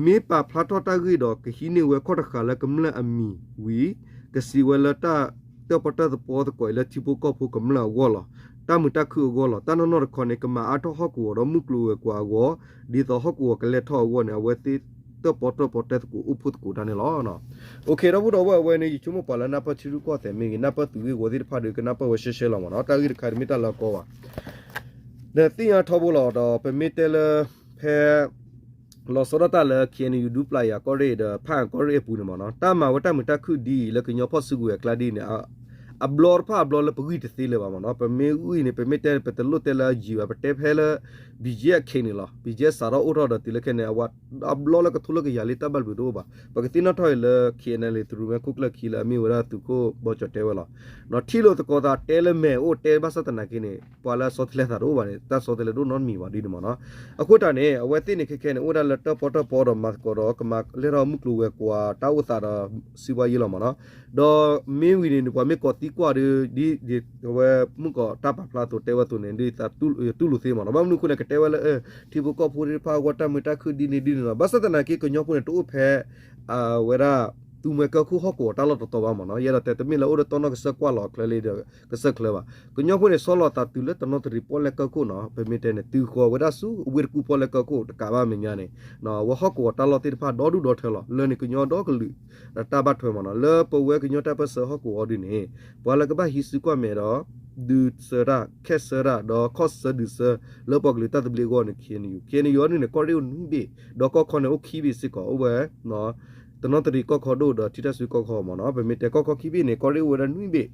မ့ၢ်ပာ်ဖျါထီၣ်တၢ်ဂ့ၢ်ဒီး ကဟံးန့ၢ်ဝဲခီၣ်တဃာ်လၢကမျၢၢ်အမံၤဝံၤ ကစံးဝဲလၢတၢ်တၢၣ်ပီၣ်တၢၣ်သပီသကိးအံၤလၢထံဖိကီၢ်ဖိကမျၢၢ်အဂီၢ်လီၤ. တၢ်မုာ်တၢ်ခုၣ်အဂီၢ်လီၤ. တၢ်နီၢ်နီၢ်တခီန့ၣ် ကမၤအါထီၣ်ဟီၣ်ကဝီၤဒီးမုၢ်ကျိၤဝဲၤကွာ်အဂီၢ် ဒ်သိးဟီၣ်ကဝီၤကလဲၤထီၣ်အဂီၢ်န့ၣ် အဝဲသ့ၣ်တၢၣ်ပီၣ်တၢၣ်ပီတဲသကိးအိၣ်ဖှိၣ်သကိးတၢ်န့ၣ်လီၤ. အိၣ်ခ့ ဒီပုၢ်ဒီဝဲၢ်အဝဲန့ၣ် ယဆိကမိၣ်ပှၤလၢနၢ်ပၢၢ်ထံရူၢ်ကီၢ်သဲးမ့ၢ်ဂ့ၤ နၢ်ပၢၢ်သုးဂ့ၢ်ဝီသ့ၣ်တဖၣ်ဒီး ကနၢ်ပၢၢ်ဝဲရှဲရှဲလီၤမ့ၢ်နီၤ. တၢ်ဂ့ၢ်တခါတမ့ၢ်တၢ်လၢအကီဘၣ်. ဒီးသ့ၣ်ညါထီဘိလီၤဒီး ပမ့ၢ်တဲလၢ ဖဲ လီၤဆီဒၣ်တၢ်လၢ ခ့ၣ်အဲၣ်ယူၣ် ဒူပျၢ်ယၤကီၢ်ရ့ၣ်ဒီး ဖၣ်အၣ်ကီၢ်ရ့ၣ်အပူၤန့ၣ်မ့ၢ်နီၤ တၢ်မၤဝဲတၢ်မုာ်တၢ်ခုၣ်ဒ်အံၤလၢကညီဖီၣ်စုကဝဲၤအကျါဒ်အံၤန့ၣ် အဘျီတဖၣ်အဘျီလၢပဂံၢ်တသ့လၢၤဘၣ်မ့ၢ်နီၤ. ပမ့ၢ်ဂံၢ်န့ၣ် ပမ့ၢ်တဲန့ၣ် ပတလိၣ်တဲလၢယံာ်ဘၣ် ပတဲဖဲလၢ ဘံၣ်ကၠ့ အခဲအံၤန့ၣ်လီၤ. ဘံၣ်ကၠ့ စးထီၣ်အိၣ်ထီၣ်ဒီးတုၤလၢခဲအံၤန့ၣ် အဝဲအဘျီလၢကထိလၢကယာ်လံ တၢ်ဘၣ်ဘျုးတအိၣ်ဘၣ်. ပကသ့ၣ်နီၣ်ထီၣ်အံၤလၢ ခ့ၣ်အဲၣ်ယူၣ် သုးရူမဲခိၣ်ကျၢၢ်ခံလၢအမ့ၢ်ဝဲဒၣ်သုးခိၣ်ဘီကၠီၤတဲဝဲလီၤ. ထံၣ်လိာ်သကိးသးတဲလၢမဲာ်အိၣ်တဲဘၣ်ဆၣ်သနာ်က့န့ၣ် ပှၤလၢအဆီတလဲသးတအိၣ်ဘၣ်န့ၣ် တၢ်ဆီတလဲတအိၣ်နီတမံၤဘၣ်ဒ်န့ၣ်မ့ၢ်နီၤ. အဃိတၢ်န့ၣ် အဝဲသ့ၣ်န့ၣ်ခဲခဲန့ၣ် အိၣ်ဝဲဒၣ်လၢတၢၣ်ပီၣ်တၢၣ်ပီဒီးမၤသကိးဒီး ကမၤလဲၢ်ထီၣ်မုၢ်ကျိၤဝဲၤကွာ်တၢ်အိၣ်သးဒီး စံးဘၣ်ယဲလီၤမ့ၢ်နီၤ. ဒီးမ့ၢ်ဝံၤန့ၣ် ပှၤမ့ၢ်ကိးသံကွၢ်ဒီး ဒ်အဝဲမုၢ်ကီးတၢ်ပာ်ဖျါအသိးတဲဝဲအသိးန့ၣ် ဒ်သးတူၢ်လိာ်သ့မ့ၢ်နီၤ. ဘၣ်မနုၤအဃိန့ၣ် ကတဲဝဲလၢ ထံဖိကီၢ်ဖိသ့ၣ်တဖၣ်အဂီၢ်တၢ်မုာ်တၢ်ခုၣ်ဒ်န့ၣ်ဒ်န့ၣ်လီၤ. ဘၣ်ဆၣ်သနာ်က့ ကညီဖိန့ၣ် တအိၣ်ဖဲ အဝဲဒၣ် သူမှဲကီၢ်ခိၣ်ဟီၣ်ကဝီၤတၢ်လီၢ်တတီၤဘၣ်မ့ၢ်နီၤ. ယအဲၣ်ဒိးတဲ တမ့ၢ်လၢအိၣ်ဒီးတီၢ်နီၣ်ကစၢၢ်ကွၢ်လီၤအချၢလံဒီး ကစၢၢ်ချၢဘၣ်. ကညီဖိန့ၣ် ဆီလီၤသးတုၤလၢတနီသရံၣ်ပီၣ်လဲၣ်ကီၢ်ခိၣ်နီၤ. ပမ့ၢ်တဲန့ၣ် တုၤဃီၤဝဲဒၣ်ဆူအဝ့ၢ်တကူၣ်ပီၣ်လဲၣ်ကီၢ်ခိၣ်တကးဘၣ်မဲာ်ညါန့ၣ် အဝဲဟီၣ်ကဝီၤတၢ်လီၢ်သ့ၣ်တဖၣ်ဒီဒူၣ်ဒီထၢလီၤ. လၢန့ၣ် ကညီဒီကလုာ် တၢ်ဘၣ်ထွဲမ့ၢ်နီၤ. လၢပဝဲကညီတၢ်ပၢၢ်ဆၢဟီၣ်ကဝီၤအီၤဒ်န့ၣ် ပှၤလၢကဘၣ်ဟံးစုကွၢ်မဲာ်ဒီး ဒုးဆၢတၢ် ခဲးဆၢတၢ် ဒီးခီၣ်ဆၢဒုးဆၢ လၢပှၤကလုာ်တၢ်သဘျ့အဂီၢ်န့ၣ် ခ့ၣ်အဲၣ်ယူၣ်, ခ့ၣ်အဲၣ်ယူၣ်အီၤဒ်န့ၣ် ကီၢ်ရ့ၣ်အိၣ်နွံဘ့ၣ် ဒီးကီၢ်ခီန့ၣ်အိၣ်ခံဘ့ၣ်စ့ၢ်ကီး အိၣ်ဝဲ တနီသရံၣ်ကီၢ်ခီဒိၣ်ဒီးထံတၢ်စုကီၢ်ခီမ့ၢ်နီၤ. ပမ့ၢ်တဲကီၢ်ခီခံဘ့ၣ်န့ၣ် ကီၢ်ရ့ၣ်အိၣ်ဝဲဒၣ်နွံဘ့ၣ်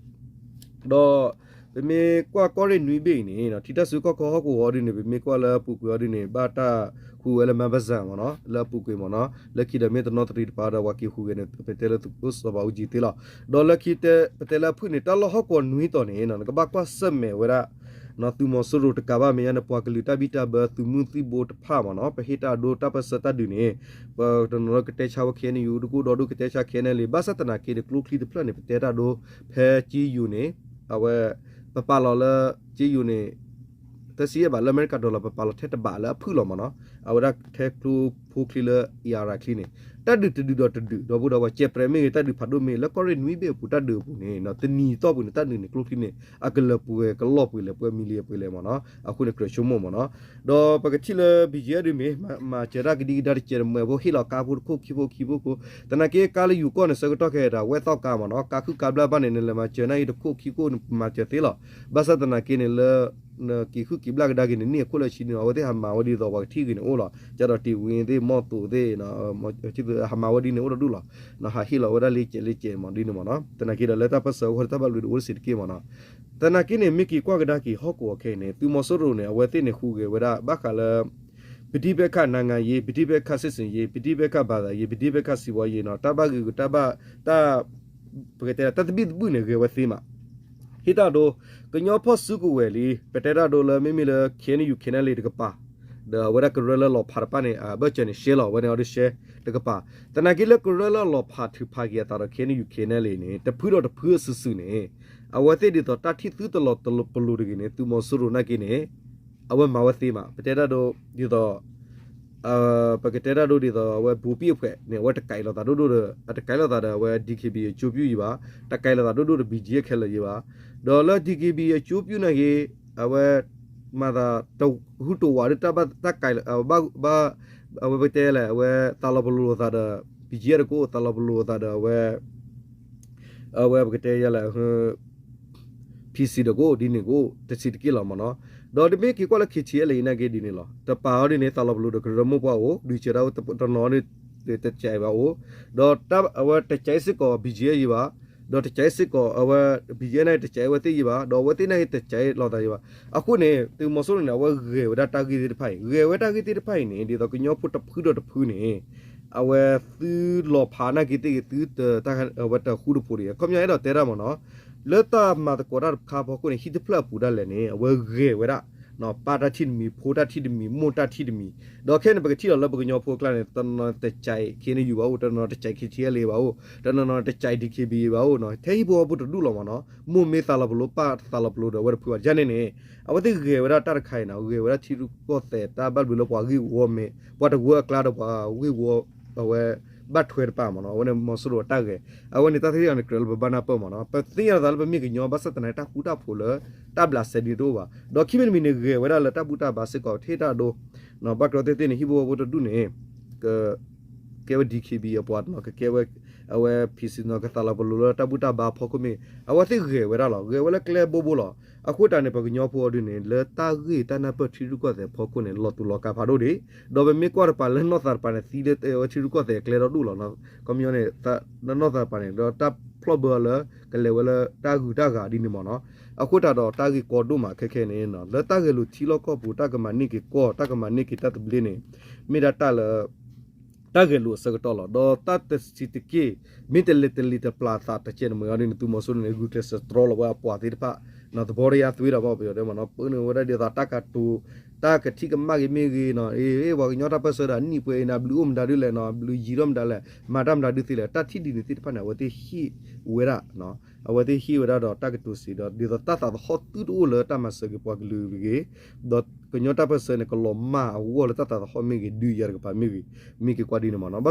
ဒီး ပမ့ၢ်ကွၢ်ကီၢ်ရ့ၣ်နွံဘ့ၣ်အံၤန့ၣ် ထံတၢ်စုကဝဲၤခီၣ်ဟီၣ်ကဝီၤအီၤဒ်န့ၣ် ပမ့ၢ်ကွၢ်လၢအပူၤကွံာ်အီၤဒ်န့ၣ် ဘၣ်တၢ်ဃုဝဲလၢ မၤဘၣ်စၢ် မ့ၢ်နီၤ လၢအပူၤကွံာ်မ့ၢ်နီၤ လၢခံဒီးမ့ၢ်တနီသရံၣ်တပၤဒီး ပှၤက့ၤဟူးဂဲၤန့ၣ် ပတဲလၢသုးခိၣ်စီၤဘးအူကၠံသ့လီၤ. ဒီးလၢခံ ပတဲလၢအဖုၣ်န့ၣ် တၢ်လီၢ်ဟီၣ်ကဝီၤနွံတီၤန့ၣ် နကဘၣ်ကွၢ်ဆၢၣ်မဲာ်ဝဲဒၣ် သုးမီၤစိရိၤတကးဘၣ် မဲာ်ညါန့ၣ် ပှၤကလုာ်တၢ်ဘံၣ်တၢ်ဘၢ သုးမုၢ်သံၣ်ဘိတဖၣ်မ့ၢ်နီၤ ပဟ့ၣ်တၢ်ဒိတၢ်ပၢၢ်ဆၢတၢ်ဒုးန့ၣ် ပတနီၤနီၤကတဲဆါဝဲ ခ့ၣ်အဲၣ်ယူၣ် တကိၣ်ဒီဒိၣ်ကတဲဆါ ခ့ၣ်အဲၣ်ယူၣ် ဘၣ်ဆၣ်သနာ်က့န့ၣ် ကျိချံတဖျၢၣ်န့ၣ် ပတဲတၢ်ဒိ ဖဲကၠ့ယူၤန့ၣ် အဝဲ ပပာ်လီၤလၢ ကၠ့ယူၤန့ၣ် တဆံယဲၢ်ဘးလၢအမဲရကၤ dollar ပပာ်လီၤထဲတဘးလၢအဖုၣ်လီၤမ့ၢ်နီၤ အဝဲဒၣ်ထဲကျိဖိချံလၢ အံၤအရၤချံန့ၣ် တၢ်ဒုးတဒုးဒီးတဒုး ဒီပုၢ်ဒီဝဲၢ် ကဲးပြဲးမ့ၢ်ဂ့ၤ တၢ်ဒုးဖးဒိၣ်မ့ၢ်ဂ့ၤ လၢကီၢ်ရ့ၣ်နွံဘ့ၣ်အပူၤ တၢ်ဒုးအပူၤန့ၣ် တနံၤသီပူၤန့ၣ် တၢ်ဒုးန့ၣ် ကျိချံန့ၣ် အကလၢာ်ပှဲၤကလီၢ်ပှဲၤလဲၣ် ပှဲၤ million ပှဲၤလဲၣ်မ့ၢ်နီၤ အဃိန့ၣ် ကြၢးဆိကမိၣ်မ့ၢ်နီၤ ဒီးပကထံၣ်လၢ ဘံၣ်ကၠံၣ်အဲၣ် ဒုးမ့ၢ် မၤစၢၤတၢ်ကဒံကဒါတကဲးတမှဲၤဖိ ဟ့ၣ်လီၤကါဖိတခိၣ်ခံခိၣ်ခံခိၣ်ခိၣ် သနာ်က့ကါလၢယူၤကီၢ်န့ၣ် ဆၢကတီၢ်ခဲအံၤ တၢ်ဝဲသီၣ်ကါမ့ၢ်နီၤ ကါခုၣ်ကါဘျၣ်ဘၣ်န့ၣ် နလဲၤမၤစၢၤန့ၣ်အံၤတခိၣ်ခံခိၣ် နမၤစၢၤသ့လီၤ. ဘၣ်ဆၣ်သနာ်က့န့ၣ်လၢ နက့ၤခုၣ်က့ၤဘျၣ်ကဒါက့ၤန့ၣ် နံၣ်အခိၣ်လၢဆံန့ၣ် အဝဲသ့ၣ်ဟးမၤဝဲဒ်သိးပှၤကထံၣ်ဂ့ၤန့ၣ်အိၣ်လီၤ. ကဒီးတ့ၢ်ဝံသ့ၣ် မီၢ်သိးသ့ၣ် ဟးမၤဝဲဒ်န့ၣ်အိၣ်တဒူၣ်လီၤ. ဟးဟ့ၣ်လီၤဝဲဒၣ်လ့ကဲးလ့ကဲးမ့ၢ်ဒ်န့ၣ်မ့ၢ်နီၤ သနာ်က့ဒီးလၢတၢ်ပၢၢ်ဆၢအဂီၢ် တၢ်ဘၣ်ဘျုးဒုးအိၣ်တစဲးတက့ၢ်မ့ၢ်နီၤ သနာ်က့န့ၣ် မ့ၢ်က့ၤကွၢ်ကဒါက့ၤဟီၣ်ကဝီၤခဲအံၤန့ၣ် သုးမီၤစိရိၤန့ၣ် အဝဲသ့ၣ်န့ၣ် ဟူးဂဲၤဝဲဒၣ် ဘၣ်ဃးလၢ ပဋိပက္ခ နိုင်ငံရေး, ပဋိပက္ခ စစ်ဆင်ရေး, ပဋိပက္ခ ဘာသာရေး, ပဋိပက္ခ စီးပွားရေး နီၤ တၢ်ဘၣ်ဂ့ၤဂ့ၤ တၢ်ဘၣ် တၢ် ပကတဲ တၢ်သဘံၣ်သဘုၣ်န့ၣ် ဂဲၤဝဲသ့မး ဟ့ၣ်တၢ်ဒိ ကညီဖီၣ်စုကဝဲၤလံ ပတဲတၢ်ဒိလၢမ့မ့ၢ်လၢ ခ့ၣ်အဲၣ်ယူၣ် ခ့ၣ်အဲၣ်ယူၣ် တကပၤ ဒီးအဝဲဒၣ်ကရၢလၢလီၤဖးတဖၣ်န့ၣ် အဘၢၣ်စၢၤန့ၣ် ရှဲလီၤ အဝဲန့ၣ်အီၤဒုးရှဲတကပၤ သနာ်က့လၢကရၢလၢအလီၤဖးထုးဖးက့ၤအသးဒီး ခ့ၣ်အဲၣ်ယူၣ် ခ့ၣ်အဲၣ်ယူၣ် န့ၣ် တဖုဒီးတဖုအစုာ်စုာ်န့ၣ် အဝဲသ့ၣ်ဒ်သိးတၢ်ထံၣ်သုတလီၤပလိာ်တဂ့ၤန့ၣ် သုးမီၤစိရိၤနာ်က့န့ၣ် အဝဲမၤဝဲသ့မး ပတဲတၢ်ဒိ ဒ်သိး ပကတဲတၢ်ဒိဒ်သိး အဝဲ ဘူပံၣ်အဖှဲး န့ၣ် အဝဲတကးအံၤလိာ်သးဒိၣ်ဒိၣ်ဒီး အတကးအံၤလိာ်သးဒီး အဝဲ DKBA အကျိုးပြု ယံၤဘၣ်, တကးအံၤလိာ်သးဒိၣ်ဒိၣ်ဒီး ဘီၣ်ကၠံၣ်အဲၣ် ခဲလၢာ်ယံၤဘၣ်, ဒီးလၢ DKBA အကျိုးပြု နာ်က့ အဝဲ မၤသး တဟူးတဝးဒီး တၢ်ဘၣ်တၢ်ကး ဘၣ် အဝဲပတဲလဲၣ် အဝဲသးလီၤပလိာ်လိာ်သးဒီး ဘီၣ်ကၠံၣ်အဲၣ် တကိး သးလီၤပလိာ်လိာ်သးဒီး အဝဲ အဝဲပကတဲယလဲၣ် PC ဒီးကအိၣ်ဒ်န့ၣ်ကအိၣ် တဆံးတက့ၢ်လီၤမ့ၢ်နီၤ. ဒီးတမ့ၢ်က့ၤကွၢ်လၢ ခ့ၣ်အဲၣ်ယူၣ် နာ်က့ဒ်န့ၣ်လီၤ. တပာ်အီၤဒ်န့ၣ် သးလီၤပလိာ်ဒီးကရၢမိၢ်ပှၢ်အိၣ် ဒုးစၢၤတၢ်တနီၤန့ၣ် တကးအံၤဘၣ်အိၣ်, ဒီးအဝဲတကးအံၤစ့ၢ်ကီး ဘီၣ်ကၠံၣ်အဲၣ် ယံၤဘၣ်, ဒီးတကးအံၤစ့ၢ်ကီး အဝဲ ဘီၣ်ကၠံၣ်အဲၣ် န့ၣ် တကးအံၤအဝဲသ့ၣ်ယံၤဘၣ်, ဒီးအဝဲသ့ၣ်နာ်က့ တကးအံၤလိာ်သးယံၤဘၣ်. အဃိန့ၣ် သုးမီၤစိရိၤန့ၣ် အဝဲဂဲၤဝဲဒၣ်တၢ်ဂ့ၢ်သ့ၣ်တဖၣ်အံၤ, ဂဲၤဝဲတၢ်ဂ့ၢ်သ့ၣ်တဖၣ်အံၤန့ၣ် ဒ်သိးကညီဖိတဖုဒီးတဖုန့ၣ် အဝဲသုလီၤဖးနာ်က့သ့ၣ်ဂ့ၤ သုတၢ်ဝဲတဃူတဖိးတဂ့ၤ ခီပညီအဲၣ်ဒိးတဲတၢ်မ့ၢ်နီၤ, လၢတၢ်မၤသကိးတၢ်တခါအဖီခိၣ်န့ၣ် ဟံၣ်တဖျၢၣ်အပူၤဒၣ်လဲာ်န့ၣ် အဝဲဂဲၤဝဲဒၣ် ပၢ်တၢ်ထံၣ်တမံၤ ဖိတၢ်ထံၣ်တမံၤ မိၢ်တၢ်ထံၣ်တမံၤ, ဒီးခဲအံၤန့ၣ် ပကထံၣ်လီၤလၢပကညီဖိအကျါန့ၣ် တနီၤနီၤတကးအံၤ ခ့ၣ်အဲၣ်ယူၣ် ဘၣ်အိၣ်, တနီၤနီၤတကးအံၤ ခ့ၣ်အဲၣ်ယူၣ် ဘၣ်အိၣ်, တနီၤနီၤတကးအံၤ DKBA ဘၣ်အိၣ်နီၤ, ထဲဟံၣ်ဖိဃီဖိတဒူၣ်လီၤမ့ၢ်နီၤ, မိၢ်မ့ၢ်သးလီၤပလိာ် ပၢ်သးလီၤပလိာ်ဒီး အဝဲတဖုဘၣ် ယန့ၣ်န့ၣ် အဝဲသ့ၣ်ဂဲၤဝဲဒၣ်တၢ်တခါအံၤနီၤ, ဂဲၤဝဲဒၣ်ထံရူၢ်ကီၢ်သဲးတၢ်ဘၣ်ဘျုးလၢပှၤဂ့ၢ်ဝီမ့ၢ် ပှၤတဝၢအကျါဒီးပှၤဂ့ၢ်ဝီ အဝဲ ဘၣ်ထွဲတပၤမ့ၢ်နီၤ, အဝဲန့ၣ်မီၤစိရိၤအတၢ်ဂဲၤ, အဝဲန့ၣ်တၢ်သ့ၣ်တဖၣ်န့ၣ် ကြၢးလၢပဘၣ်နၢ်ပၢၢ်မ့ၢ်နီၤ, ပသ့ၣ်ညါလီၤသးလၢပမ့ၢ်ကညီ ဘၣ်ဆၣ်သနာ်က့တၢ်ဃူတၢ်ဖိးလၢ တၢ်ဘျးစဲဒ်တအိၣ်ဘၣ်, ဒီးခံမံၤတမံၤန့ၣ် ဂဲၤဝဲဒၣ်လၢတၢ်ဘူၣ်တၢ်ဘါစ့ၢ်ကီး ဟ့ၣ်တၢ်ဒိ ဘၣ်ကြီသ့ၣ်သ့ၣ်န့ၣ် ဟံၣ်ဖိဃီဖိတဒူၣ်န့ၣ် က ကဲဝဲ DKBA အပှၤတနီၤ ကကဲဝဲ အဝဲ PC နီၤ ကသးလီၤပလိာ်လၢတၢ်ဘူၣ်တၢ်ဘါအဖီခိၣ်မ့ၢ်ဂ့ၤ အဝဲသ့ၣ်ဂဲၤဝဲဒၣ်လီၤ, ဂဲၤဝဲလၢကျဲဘိဘိလီၤ. အဃိတၢ်န့ၣ် ပကညီဖိအီၤဒ်န့ၣ် လၢတၢ်ဂ့ၢ်တၢ်နၢ်ပၢၢ်ထံရူၢ်ကီၢ်သဲးအဖီခိၣ်န့ၣ် လီၤတူာ်လီၤကာ်ဖးဒိၣ်ဒံး, ဒီးပမ့ၢ်ကွၢ်တပၤလၢနီၢ်သးတပၤန့ၣ် သံလၢဝဲထံရူၢ်ကီၢ်သဲးအကျဲဒီဒူၣ်လီၤနီၤ, ခီပညီန့ၣ် နီၢ်သးတပၤန့ၣ် ဒီးတၢ်ဖျီၣ်ဘၢအီၤလၢ ကလဲၤဝဲလၢတၢ်ဂုၤတၢ်ဂၤဒ်န့ၣ်မ့ၢ်နီၤ, အဃိတၢ်ဒီးတၢ်ဂ့ၢ်ကီဒိၣ်မးခဲခဲန့ၣ် လၢတၢ်ဂဲၤလိာ်ထံလီၢ်ကီၢ်ပူၤ တၢ်ကမၤန့ၢ်က့ၤကီၢ် တၢ်ကမၤန့ၢ်က့ၤတၢ်သဘျ့န့ၣ် မ့ၢ်ဒၣ်တၢ်လၢ တၢ်ဂဲၤလိာ်အဆၢကတီၢ်လီၤ. ဒီးတၢ်တဆံးတက့ၢ် မ့ၢ်တလဲၤတလံၤတပျၢ်သးတကဲးန့ၣ်မ့ၢ်အီၤဒ်န့ၣ် သုးမီၤစိရိၤန့ၣ် ဂုာ်ကျဲးစၢးတြီလီၤဝဲအပှၤသ့ၣ်တဖၣ် သဘောတရားသွေးတောင်ပေါ့ ပယီၤတဲမ့ၢ်နီၤ, ပၢနုာ်ဝဲဒၣ်ဒ်သိးတၢ်ကတိၤ တၢ်ကထံၣ်ကမၣ်က့ၤမ့ၢ်ဂ့ၤနီၤ, အ့ ပှၤကညီတၢ်ပၢၢ်ဆၢဒီးအနံၣ်ပှဲၤအံၤန့ၣ် အဘျုးအိၣ်မတၤဒုလဲၣ်နီၤ, အဘျုးယံၤထီၣ်မတၤလဲၣ်, မၤတၢ်မတၤဒုသ့လဲၣ်, တၢ်ထံၣ်ဒ်န့ၣ်သ့ၣ်တဖၣ်န့ၣ် အဝဲသ့ၣ်ဟ့ၣ်ဝဲဒၣ် အဝဲသ့ၣ်ဟ့ၣ်ဝဲဒၣ်ဒီးတၢ်ကတိၤစံးဒီး ဒ်သိးတၢ်သးသဟီၣ်သုတအိၣ်လၢတၢ်မၤစၢၤက့ၤပှၤကလုာ်တဂ့ၤ, ဒီးကညီတၢ်ပၢၢ်ဆၢန့ၣ် ကလီၤမၢ်အဂီၢ်လၢတၢ်သးသဟီၣ်မ့ၢ်ဂ့ၤ ဒုးယၤတကပၤမ့ၢ်ဂ့ၤ, မ့ၢ်က့ၤကွၢ်ဒ်န့ၣ်မ့ၢ်နီၤ.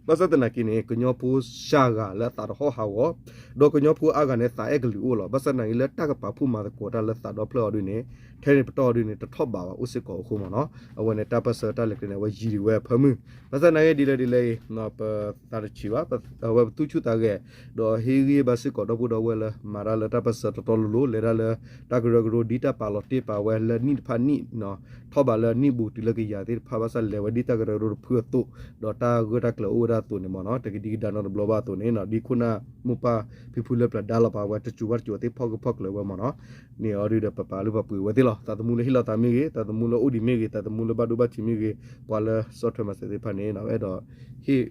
ဘၣ်ဆၣ်သနာ်က့န့ၣ် ကညီဖိစှၤဂၤလၢအသးတဟီၣ်ဟးဂီၤ, ဒီးကညီဖိအါဂၤန့ၣ် သးအဲၣ်ကလုာ်အိၣ်လီၤ. ဘၣ်ဆၣ်သနာ်က့လၢတၢ်ကပာ်ဖှိၣ်မၤသကိးတၢ်လၢသးဒီဖျၢၣ်အီၤဒ်န့ၣ် ထဲန့ၣ်ပတီၢ်အီၤဒ်န့ၣ် တထီၣ်ဘးဘၣ် အိၣ်စ့ၢ်ကီးအဃိမ့ၢ်နီၤ. အဝဲန့ၣ်တၢ်ပၢၢ်ဆၢတၢ်လဲၤကျဲန့ၣ် အဝဲယံာ်ဒံးဝဲအဖၢမုၢ်, ဘၣ်ဆၣ်သနာ်က့ဒ်လဲၣ်ဒ်လဲၣ်အံၤ ပသးတဆံးဘၣ်, အဝဲပသူၣ်ဆူၣ်သးဂဲၤ, ဒီးဟ့ၣ်ဂံၢ်ဘါစ့ၢ်ကီးဒီပုၢ်ဒီဝဲၢ်လၢ မၤတၢ်လၢတၢ်ပၢၢ်ဆၢတီတီလိၤလိၤ လဲၤတၢ်လၢ တၢ်ကရၢကရိဒ်တၢ်ပာ်လီၤတ့ၢ်ပာ်ဝဲလၢနံၣ်တဖၣ်နံၣ် ထီၣ်ဘးလၢနံၣ်ဘူးတုၤလၢကယၤသ့ၣ်တဖၣ် ဘၣ်ဆၣ်လဲၤဝဲဒ်တၢ်ကရၢကရိတဖုအသိး, ဒီးတၢ်ဂၢၢ်တၢ်ကျၢၤအိၣ်ဝဲ ဒ်သိးန့ၣ်မ့ၢ်နီၤ တကဒံကဒါနီတဘျီဘၣ်အသိးန့ၣ်နီၤ ဒ်ခိၣ်နၢ်မိၢ်ပၢ်ဖံဖုလၢပျၢၤဒါလီၤပာ်ဝဲ တစူၤဘၣ်တစူၤအသ့ၣ်ဖီၣ်ဂၢၢ်ဖီၣ်ကျၢၤဝဲမ့ၢ်နီၤ န့ၣ်အီၤဒုးဒီးပပာ်လုၢ်ပာ်ပှ့ၤဝဲသ့ၣ်လီၤ. သးသမူလၢဟ့ၣ်လီၤသးမ့ၢ်ဂ့ၤ သးသမူလၢအိၣ်ဒံးမ့ၢ်ဂ့ၤ သးသမူလၢဘၣ်ဒိဘၣ်ထံးမ့ၢ်ဂ့ၤ ပှၤလၢဆီၣ်ထွဲမၤစၢၤသ့ၣ်တဖၣ်န့ၣ် အဲၣ်ဒိးဟ့ၣ်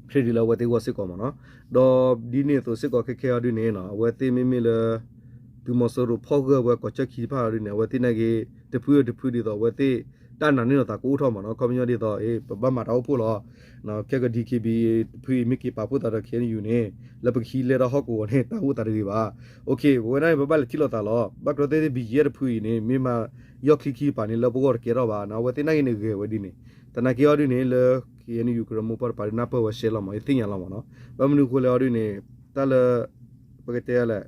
credit လၢအဝဲသ့ၣ်အဂီၢ်စ့ၢ်ကီးမ့ၢ်နီၤ. ဒီးဒ်န့ၣ်အသိးစ့ၢ်ကီးခဲခဲအီၤဒုးန့ၣ်နီၤ အဝဲသ့ၣ်မ့မ့ၢ်လၢ သုးမီၤစိရိၤဖီၣ်ဂၢၢ်ဝဲကီၢ်ဆၢခံတဖၣ်အီၤဒုးန့ၣ် အဝဲသ့ၣ်နာ်က့ တဖုတဖုဒ်သိးအဝဲသ့ၣ် တၢ်နာ်န့ၢ်လိာ်သးကအိၣ်ထီၣ်မ့ၢ်နီၤ ခီပညီဒ်သိး ပဘၣ်မၤတၢ်အိၣ်ဖှိၣ်လီၤ ခဲက DKB တဖုအံၤမ့ၢ်က့ၤပာ်ဖှိၣ်သးဒီး KNU န့ၣ် လၢပကဟံးလဲၢ်ထီၣ်ဟီၣ်ကဝီၤန့ၣ် တၢ်အိၣ်သးတဂ့ၤဘၣ်. ပဝဲဒၣ်န့ၣ် ပဘၣ်လဲၤထံၣ်လိာ်သးလီၤ. ဘၣ်ကြၢးသ့ၣ်သ့ၣ် BGF တဖုအံၤန့ၣ် မ့ၢ်မၤယီၢ်ချံခံတပၤန့ၣ် လၢပဂီၢ်တကဲထီၣ်ဘၣ်နီၤ အဝဲသ့ၣ်နာ်က့န့ၣ်ဂဲၤဝဲဒ်န့ၣ် သနာ်က့အီၤဒုးန့ၣ် လၢ KNU ကရၢမိၢ်ပှၢ်တပၤဒုးနၢ်ပၢၢ်ဝဲရှဲလီၤမ့ၢ် ယသ့ၣ်ညါလီၤမ့ၢ်နီၤ. ဘၣ်မနုၤအဃိလဲၣ်အီၤဒုးန့ၣ် တၢ်လၢ ပကတဲလဲၣ်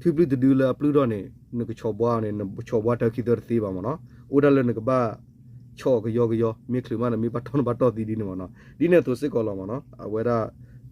ထူပျုၢ်တဒုလၢအပျုၢ်ထီၣ်န့ၣ် နကဆီၣ်ဘှါအီၤန့ၣ် နဆီၣ်ဘှါတၢ်ခံသၢတသ့ဘၣ်မ့ၢ်နီၤ. အိၣ်ဒၣ်လၢနကဘၣ် ဆီၣ်ကယီကယီ မ့ၢ်ချုးမးန့ၣ် မ့ၢ်ဘၣ်တီၢ်နဘၣ်တီၢ်သံဒ်န့ၣ်မ့ၢ်နီၤ. ဒ်န့ၣ်အသိးစ့ၢ်ကီးလီၤမ့ၢ်နီၤ. အဝဲဒၣ်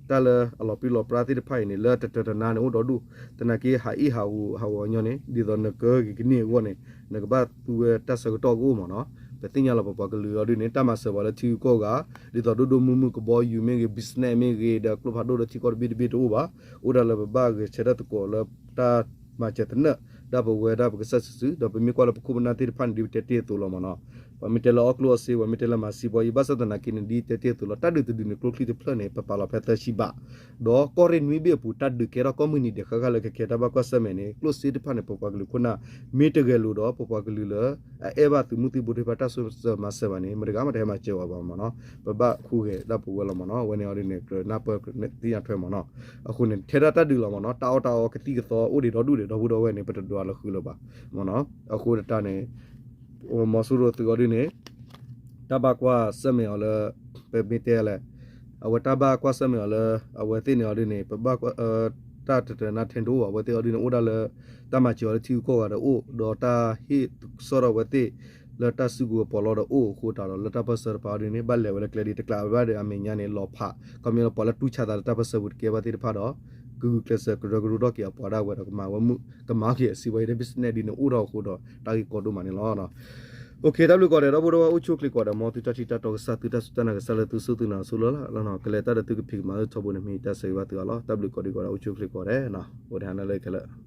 တၢ်လၢအလီၤပြံလီၤပြါသ့ၣ်တဖၣ်အံၤန့ၣ် လၢတတၢတနါန့ၣ် အိၣ်ဒီဒူၣ် သနာ်က့ဟးအ့ၣ်ဟးအူဟးဂီၤညီန့ၣ် ဒ်သိးနကဂ့ၤကန့ၢ်အဂီၢ်န့ၣ် နကဘၣ်သူဝဲတၢ်ဆၢကတီၢ်ကအိၣ်မ့ၢ်နီၤ. ပသ့ၣ်ညါလီၤပပှၤကလုာ်အီၤဒုးန့ၣ် တၢ်မၤစၢၤပှၤလၢထံဂုၤကီၢ်ဂၤ ဒ်သိးဒိၣ်ဒိၣ်မုၢ်မုၢ်ကဘီယူၤမ့ၢ်ဂ့ၤ business မ့ၢ်ဂ့ၤ ဒီးကျိဖးဒိၣ်လၢထံကီၢ်တဘ့ၣ်တဘ့ၣ်တအိၣ်ဘၣ်. အိၣ်ဒၣ်လၢပဘၣ်ဂဲၤဆၢထၢၣ်သကိးလၢတၢ်မၤစၢၤသနၢၣ် ဒၣ်ပဝဲဒၣ်ပကစၢ်စုာ်စုာ် ဒီးပမ့ၢ်ကွၢ်လၢပခိၣ်ပနၢ်သ့ၣ်တဖၣ်န့ၣ် ဒ်ပတဲတ့ၢ်အသိးလီၤမ့ၢ်နီၤ. ပှၤမ့ၢ်တဲလၢအီၣ်ကျိၣ်အီၣ်စ့ ပှၤမ့ၢ်တဲလၢမၤစံပှၤယံၤ ဘၣ်ဆၣ်သနာ်က့န့ၣ် ဒ်တဲတ့ၢ်အသိးလီၤ. တၢ်ဒုးတဒုန့ၣ် ကျိချံတဖျၢၣ်န့ၣ် ပပာ်လီၤဖဲသၢဆံဘး ဒီးကီၢ်ရ့ၣ်နွံဘ့ၣ်အပူၤ တၢ်ဒုးကဲထီၣ်ကိးမုၢ်နံၤဒဲးဃၣ်ဃၣ်လၢခဲခဲတၢ်ဘၣ်ကွၢ်ဆၢၣ်မဲာ်န့ၣ် ကျိၣ်စ့တဖၣ်န့ၣ် ပပှၤကလုာ်ခိၣ်နၢ် မ့ၢ်တဂဲၤလိာ်ဒီးပပှၤကလုာ်လၢ အအဲၣ်ဘၣ်သုးမုၢ်သံၣ်ဘိသ့ၣ်တဖၣ်တၢ်ဆူၣ်ဆၢမၤစၢၤဘၣ်န့ၣ် မတၤတဂၤမးတဟဲမၤစၢၤဝဲဘၣ်မ့ၢ်နီၤ. ပဘၣ်ဃုဂဲၤဒၣ်ပဝဲလီၤမ့ၢ်နီၤ. အဝဲန့ၣ်အီၤဒ်န့ၣ် ကြၢးနၢ်ပၢၢ်သ့ၣ်ညါထွဲမ့ၢ်နီၤ. အဃိန့ၣ် ထဲဒၣ်တၢ်ဒုးလီၤမ့ၢ်နီၤ. တၢ်အီၣ်တၢ်အီကသံၣ်ကသီအိၣ်ဒံးဒီဒူၣ်ဒံး ဒီပုၢ်ဒီဝဲၢ်န့ၣ် ပတဒွးလီၤဃုာ်လၢၤဘၣ်မ့ၢ်နီၤ. အဃိတၢ်န့ၣ် မီၤစိရိၤသုးအီၤဒ်န့ၣ် တၢ်ဘၣ်ကွၢ်ဆၢၣ်မဲာ်အီၤလၢ ပမ့ၢ်တဲလဲၣ် အဝဲတၢ်ဘၣ်ကွၢ်ဆၢၣ်မဲာ်အီၤလၢ အဝဲသ့ၣ်န့ၣ်အီၤဒ်န့ၣ် ပဘၣ်ကွၢ် တၢ်တတၢၤနါထဲဒိၣ် အဝဲသ့ၣ်အီၤဒ်န့ၣ် အိၣ်ဒၣ်လၢ တၢ်မၤစၢၤအီၤလၢထံဂုၤကီၢ်ဂၤဒီးအိၣ် ဒီးတၢ်ဟ့ၣ်ကစီၣ်ထီၣ်အဝဲသ့ၣ် လၢတၢ်စုကဝဲၤပီးလီဒီးအိၣ်အဃိတၢ်ဒီး လၢတၢ်ပၢၢ်ဆၢတပၤအီၤဒ်န့ၣ် ဘၣ်လဲၤဝဲလၢကျဲဒ်တကျးဘၣ်ဒီးအမဲာ်ညါန့ၣ် လီၤဖး ခီပညီလၢပှၤလၢတူၢ်ဆါသးလၢတၢ်ပၢၢ်ဆၢပူၤတကဲဘၣ်သ့ၣ်တဖၣ်ဒီး ကဂုာ်ကျဲးစၢးကရၢကရိထီၣ်က့ၤအပှၤဒၣ်ဝဲဒီးကမၤဝဲမုၣ် ကမၤက့ၤအစံးဝဲအံၤဒီး business ဒ်န့ၣ်အိၣ်ထီၣ်အဃိဒီး တၢ်ဂ့ၢ်ကီဒိၣ်မးန့ၣ်လီၤ. တၢ်ဘျုးကိးဂၤဒဲး ဒီပုၢ်ဒီဝဲၢ်အိၣ်ဆူၣ်အိၣ်ချ့ကိးဂၤဒဲး မ်သုတၢ်ထံၣ်တၢ်တီကစၢ် သုတၢ်စူၢ်တၢ်နာ်ကစၢ်လၢသုစူၢ်သုနာ်ဆိလၢ်လၢ် ကလဲၤတၢ်ဒီးသုကဖံးကမၤလၢထီဘိန့ၣ် မ့ၢ်တၢ်ဆၢဂ့ၤဘၣ်သုအါလီၤ. တၢ်ဘျုးကိးဂၤဒဲး အိၣ်ဆူၣ်အိၣ်ချ့ကိးဂၤဒဲး အိၣ်ဒံးဟါနၢ်လၢခဲလၢာ်